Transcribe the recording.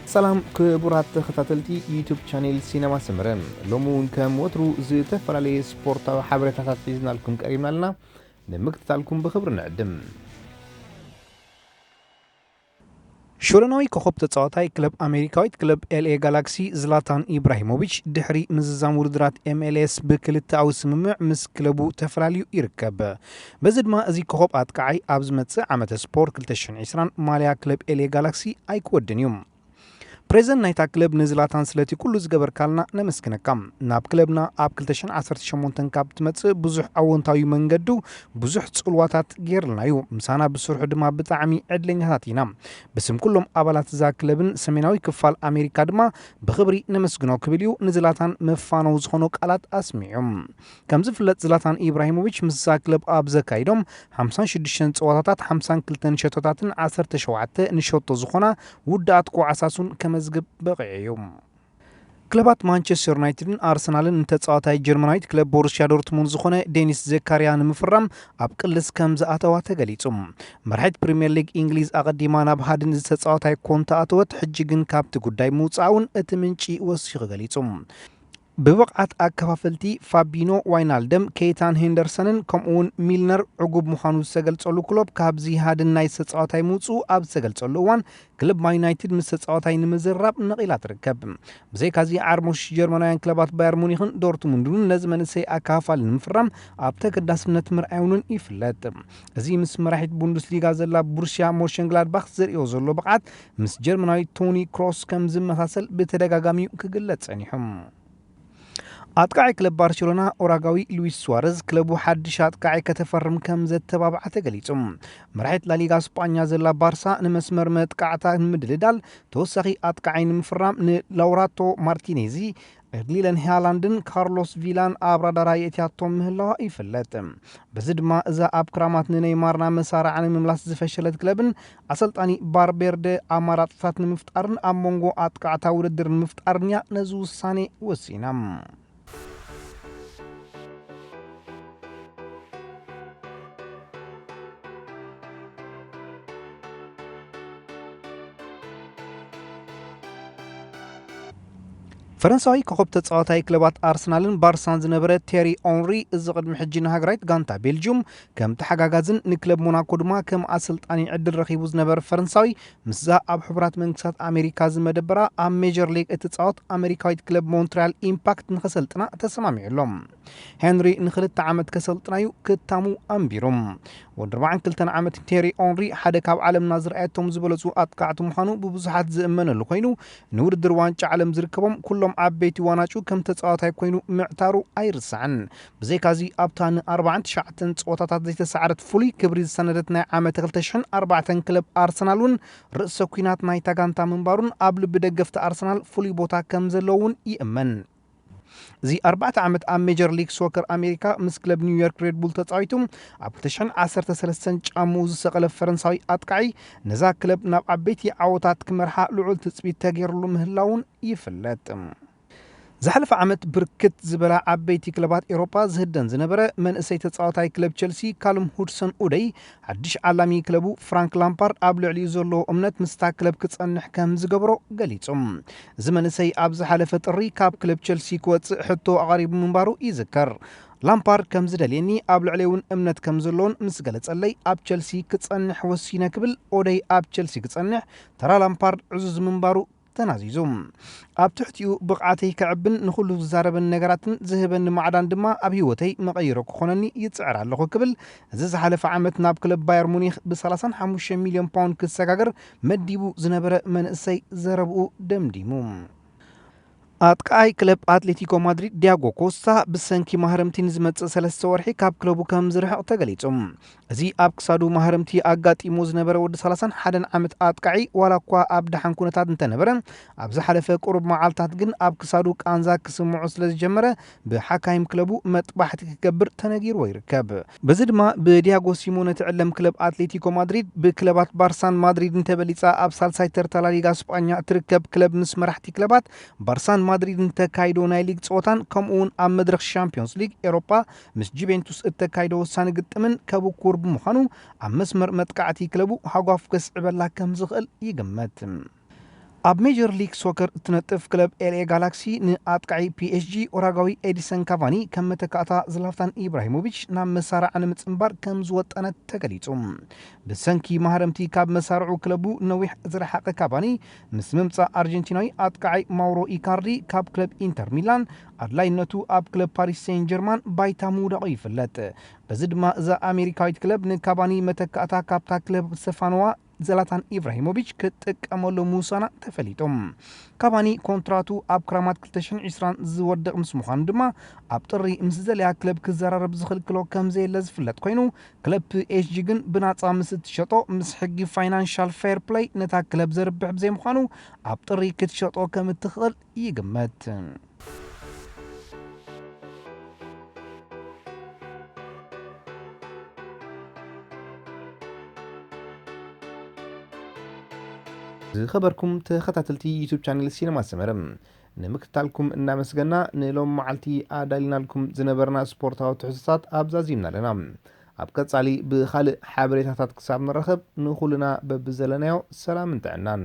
ሰላም ክቡራት ተኸታተልቲ ዩቱብ ቻኔል ሲነማ ሰመረ፣ ሎሚ እውን ከም ወትሩ ዝተፈላለየ ስፖርታዊ ሓበሬታታት ሒዝናልኩም ቀሪብና ኣለና። ንምክትታልኩም ብኽብሪ ንዕድም። ሽወደናዊ ኮኸብ ተጻዋታይ ክለብ ኣሜሪካዊት ክለብ ኤልኤ ጋላክሲ ዝላታን ኢብራሂሞቪች ድሕሪ ምዝዛም ውድድራት ኤምኤልኤስ ብክልተኣዊ ስምምዕ ምስ ክለቡ ተፈላልዩ ይርከብ። በዚ ድማ እዚ ኮኸብ ኣጥቃዓይ ኣብ ዝመጽእ ዓመተ ስፖርት ክልተ ሽሕን ዕስራን ማልያ ክለብ ኤልኤ ጋላክሲ ኣይክወድን እዩ። ፕሬዝደንት ናይታ ክለብ ንዝላታን ስለቲ ኩሉ ዝገበርካልና ነመስግነካ። ናብ ክለብና ኣብ ክልተ ሽሕን ዓሰርተ ሸሞንተን ካብ ትመጽእ ብዙሕ ኣወንታዊ መንገዱ ብዙሕ ጽልዋታት ገይርልና እዩ። ምሳና ብስርሑ ድማ ብጣዕሚ ዕድለኛታት ኢና። ብስም ኩሎም ኣባላት እዛ ክለብን ሰሜናዊ ክፋል ኣሜሪካ ድማ ብኽብሪ ነመስግኖ ክብል እዩ ንዝላታን መፋነው ዝኾኖ ቃላት ኣስሚዑ። ከም ዝፍለጥ ዝላታን ኢብራሂሞቪች ምስዛ ክለብ ኣብ ዘካይዶም ሓምሳን ሽዱሽተን ጸወታታት ሓምሳን ክልተን ሸቶታትን ዓሰርተ ሸውዓተ ንሸቶ ዝኾና ውዳኣት ኮዓሳሱን ከመዝግብ በቒዑ እዩ። ክለባት ማንቸስተር ዩናይትድን ኣርሰናልን ንተጻዋታይ ጀርመናዊት ክለብ ቦሩስያ ዶርትሙንድ ዝኾነ ዴኒስ ዘካርያ ንምፍራም ኣብ ቅልስ ከም ዝኣተዋ ተገሊጹ። መራሒት ፕሪምየር ሊግ እንግሊዝ ኣቐዲማ ናብ ሃድን ዝተጻዋታይ ኮን ተኣተወት፣ ሕጂ ግን ካብቲ ጉዳይ ምውጻእ እውን እቲ ምንጪ ወሲኹ ገሊጹ። ብብቕዓት ኣከፋፈልቲ ፋቢኖ ዋይናልደም፣ ኬይታን ሄንደርሰንን ከምኡውን ሚልነር ዕጉብ ምዃኑ ዝተገልጸሉ ክሎፕ ካብዚ ሃድን ናይ ዝተጻዋታይ ምውጽኡ ኣብ ዝተገልጸሉ እዋን ክለብ ማን ዩናይትድ ምስ ተጻዋታይ ንምዝርራብ ነቒላ ትርከብ። ብዘይካዚ ዓርሞሽ ጀርመናውያን ክለባት ባየር ሙኒኽን ዶርትሙንድን ነዚ መንእሰይ ኣከፋፋሊ ንምፍራም ኣብ ተገዳስነት ምርኣየውንን ይፍለጥ። እዚ ምስ መራሒት ቡንደስሊጋ ዘላ ቡሩስያ ሞንሸንግላድባኽ ዘርእዮ ዘሎ ብቕዓት ምስ ጀርመናዊ ቶኒ ክሮስ ከም ዝመሳሰል ብተደጋጋሚ ክግለጽ ጸኒሑ። ኣጥቃዒ ክለብ ባርሴሎና ኡራጋዊ ሉዊስ ሱዋረዝ ክለቡ ሓድሽ ኣጥቃዒ ከተፈርም ከም ዘተባብዓ ተገሊጹ። መራሒት ላሊጋ ስጳኛ ዘላ ባርሳ ንመስመር መጥቃዕታ ንምድልዳል ተወሳኺ ኣጥቃዒ ንምፍራም ንላውራቶ ማርቲኔዚ፣ ኤርሊለን ሃላንድን ካርሎስ ቪላን ኣብ ራዳራ የእትያቶም ምህላዋ ይፍለጥ። በዚ ድማ እዛ ኣብ ክራማት ንነይማር ናብ መሳርዓ ንምምላስ ዝፈሸለት ክለብን ኣሰልጣኒ ቫልቬርደ ኣማራጽታት ንምፍጣርን ኣብ መንጎ ኣጥቃዕታ ውድድር ንምፍጣርን እያ ነዚ ውሳኔ ወሲና። ፈረንሳዊ ኮኸብ ተጻዋታይ ክለባት ኣርሰናልን ባርሳን ዝነበረ ቴሪ ኦንሪ፣ እዚ ቅድሚ ሕጂ ንሃገራዊት ጋንታ ቤልጅዩም ከም ተሓጋጋዝን ንክለብ ሞናኮ ድማ ከም ኣሰልጣኒ ዕድል ረኺቡ ዝነበረ ፈረንሳዊ፣ ምስዛ ኣብ ሕቡራት መንግስታት ኣሜሪካ ዝመደበራ ኣብ ሜጀር ሊግ እትጻወት ኣሜሪካዊት ክለብ ሞንትሪያል ኢምፓክት ንኸሰልጥና ተሰማሚዑ ኣሎ። ሄንሪ ንክልተ ዓመት ከሰልጥናዩ ክታሙ ኣንቢሩ። ወዲ ኣርባዓን ክልተን ዓመት ቴሪ ኦንሪ ሓደ ካብ ዓለምና ዝረኣየቶም ዝበለጹ ኣጥቃዕቲ ምዃኑ ብብዙሓት ዝእመነሉ ኮይኑ፣ ንውድድር ዋንጫ ዓለም ዝርከቦም ኩሎም ዓበይቲ ዋናጩ ከም ተጻዋታይ ኮይኑ ምዕታሩ ኣይርሳዕን። ብዘይካዚ ኣብታ ንኣርባዓን ትሽዓተን ጸወታታት ዘይተሳዕረት ፍሉይ ክብሪ ዝሰነደት ናይ ዓመት ክልተ ሽሕን ኣርባዕተን ክለብ ኣርሰናል እውን ርእሰ ኲናት ናይታ ጋንታ ምንባሩን ኣብ ልቢ ደገፍቲ ኣርሰናል ፍሉይ ቦታ ከም ዘለዎ እውን ይእመን። እዚ ኣርባዕተ ዓመት ኣብ ሜጀር ሊግ ሶከር ኣሜሪካ ምስ ክለብ ኒውዮርክ ሬድ ቡል ተጻዊቱ ኣብ ክልተ ሽሕን ዓሰርተ ሰለስተን ጫምኡ ዝሰቐለ ፈረንሳዊ ኣጥቃዒ፣ ነዛ ክለብ ናብ ዓበይቲ ዓወታት ክመርሓ ልዑል ትጽቢት ተገይርሉ ምህላውን ይፍለጥ። ዝሓለፈ ዓመት ብርክት ዝበላ ዓበይቲ ክለባት ኤውሮጳ ዝህደን ዝነበረ መንእሰይ ተጻዋታይ ክለብ ቸልሲ ካልም ሁድሰን ኡደይ፣ ሓድሽ ዓላሚ ክለቡ ፍራንክ ላምፓርድ ኣብ ልዕሊኡ ዘለዎ እምነት ምስታ ክለብ ክጸንሕ ከም ዝገብሮ ገሊጹ። እዚ መንእሰይ ኣብ ዝሓለፈ ጥሪ ካብ ክለብ ቸልሲ ክወጽእ ሕቶ ኣቕሪቡ ምንባሩ ይዝከር። ላምፓርድ ከም ዝደልየኒ፣ ኣብ ልዕለይ እውን እምነት ከም ዘለዎን ምስ ገለጸለይ፣ ኣብ ቸልሲ ክጸንሕ ወሲነ ክብል ኦደይ ኣብ ቸልሲ ክጸንሕ ተራ ላምፓርድ ዕዙዝ ምንባሩ ተናዚዙ። ኣብ ትሕቲኡ ብቕዓተይ ከዕብን ንኹሉ ዝዛረበን ነገራትን ዝህበኒ ማዕዳን ድማ ኣብ ህይወተይ መቐይሮ ክኾነኒ ይጽዕር ኣለኹ ክብል፣ እዚ ዝሓለፈ ዓመት ናብ ክለብ ባየር ሙኒክ ብ ሰላሳን ሓሙሽተ ሚልዮን ፓውንድ ክሰጋገር መዲቡ ዝነበረ መንእሰይ ዘረብኡ ደምዲሙ። ኣጥቃዓይ ክለብ ኣትሌቲኮ ማድሪድ ዲያጎ ኮስታ ብሰንኪ ማህረምቲ ንዝመጽእ ሰለስተ ወርሒ ካብ ክለቡ ከም ዝርሕቕ ተገሊጹ። እዚ ኣብ ክሳዱ ማህረምቲ ኣጋጢሞ ዝነበረ ወዲ ሰላሳን ሓደን ዓመት ኣጥቃዒ፣ ዋላ እኳ ኣብ ደሓን ኩነታት እንተነበረ፣ ኣብ ዝሓለፈ ቁሩብ መዓልታት ግን ኣብ ክሳዱ ቃንዛ ክስምዖ ስለ ዝጀመረ፣ ብሓካይም ክለቡ መጥባሕቲ ክገብር ተነጊርዎ ይርከብ። በዚ ድማ ብዲያጎ ሲሞነ ትዕለም ክለብ ኣትሌቲኮ ማድሪድ ብክለባት ባርሳን ማድሪድን ተበሊጻ ኣብ ሳልሳይ ተርታ ላሊጋ ስጳኛ እትርከብ ክለብ ምስ መራሕቲ ክለባት ባርሳን ማድሪድን ተካይዶ ናይ ሊግ ጸወታን ከምኡ እውን ኣብ መድረኽ ሻምፒዮንስ ሊግ ኤውሮጳ ምስ ጁቬንቱስ እተካይዶ ወሳኒ ግጥምን ከብኩር ብምዃኑ ኣብ መስመር መጥቃዕቲ ክለቡ ሃጓፍ ከስዕበላ ከም ዝኽእል ይግመት። ኣብ ሜጀር ሊግ ሶከር እትነጥፍ ክለብ ኤልኤ ጋላክሲ ንኣጥቃዒ ፒኤስጂ ኦራጋዊ ኤዲሰን ካቫኒ ከም መተካእታ ዝላፍታን ኢብራሂሞቪች ናብ መሳርዓ ንምጽንባር ከም ዝወጠነት ተገሊጹ። ብሰንኪ ማህረምቲ ካብ መሳርዑ ክለቡ ነዊሕ ዝረሓቐ ካቫኒ ምስ ምምጻእ ኣርጀንቲናዊ ኣጥቃዒ ማውሮ ኢካርዲ ካብ ክለብ ኢንተር ሚላን ኣድላይነቱ ኣብ ክለብ ፓሪስ ሴን ጀርማን ባይታ ምውዳቑ ይፍለጥ። በዚ ድማ እዛ ኣሜሪካዊት ክለብ ንካቫኒ መተካእታ ካብታ ክለብ ዝተፋነዋ ዘላታን ኢብራሂሞቪች ክትጥቀመሉ ምውሳና ተፈሊጡ። ካቫኒ ኮንትራቱ ኣብ ክራማት ክልተ ሽሕን ዕስራን ዝወድቕ ምስ ምዃኑ ድማ ኣብ ጥሪ ምስ ዝደለያ ክለብ ክዘራረብ ዝኽልክሎ ከም ዘየለ ዝፍለጥ ኮይኑ፣ ክለብ ፒኤስጂ ግን ብናጻ ምስ እትሸጦ ምስ ሕጊ ፋይናንሻል ፌር ፕለይ ነታ ክለብ ዘርብሕ ብዘይምዃኑ ኣብ ጥሪ ክትሸጦ ከም እትኽእል ይግመት። ዝኸበርኩም ተኸታተልቲ ዩቱብ ቻነል ሲነማ ሰመረ፣ ንምክትታልኩም እናመስገና ንሎም መዓልቲ ኣዳሊናልኩም ዝነበርና ስፖርታዊ ትሕዝቶታት ኣብዛዚምና ኣለና። ኣብ ቀጻሊ ብኻልእ ሓበሬታታት ክሳብ ንራኸብ ንኹልና በብዘለናዮ ሰላምን ጥዕናን።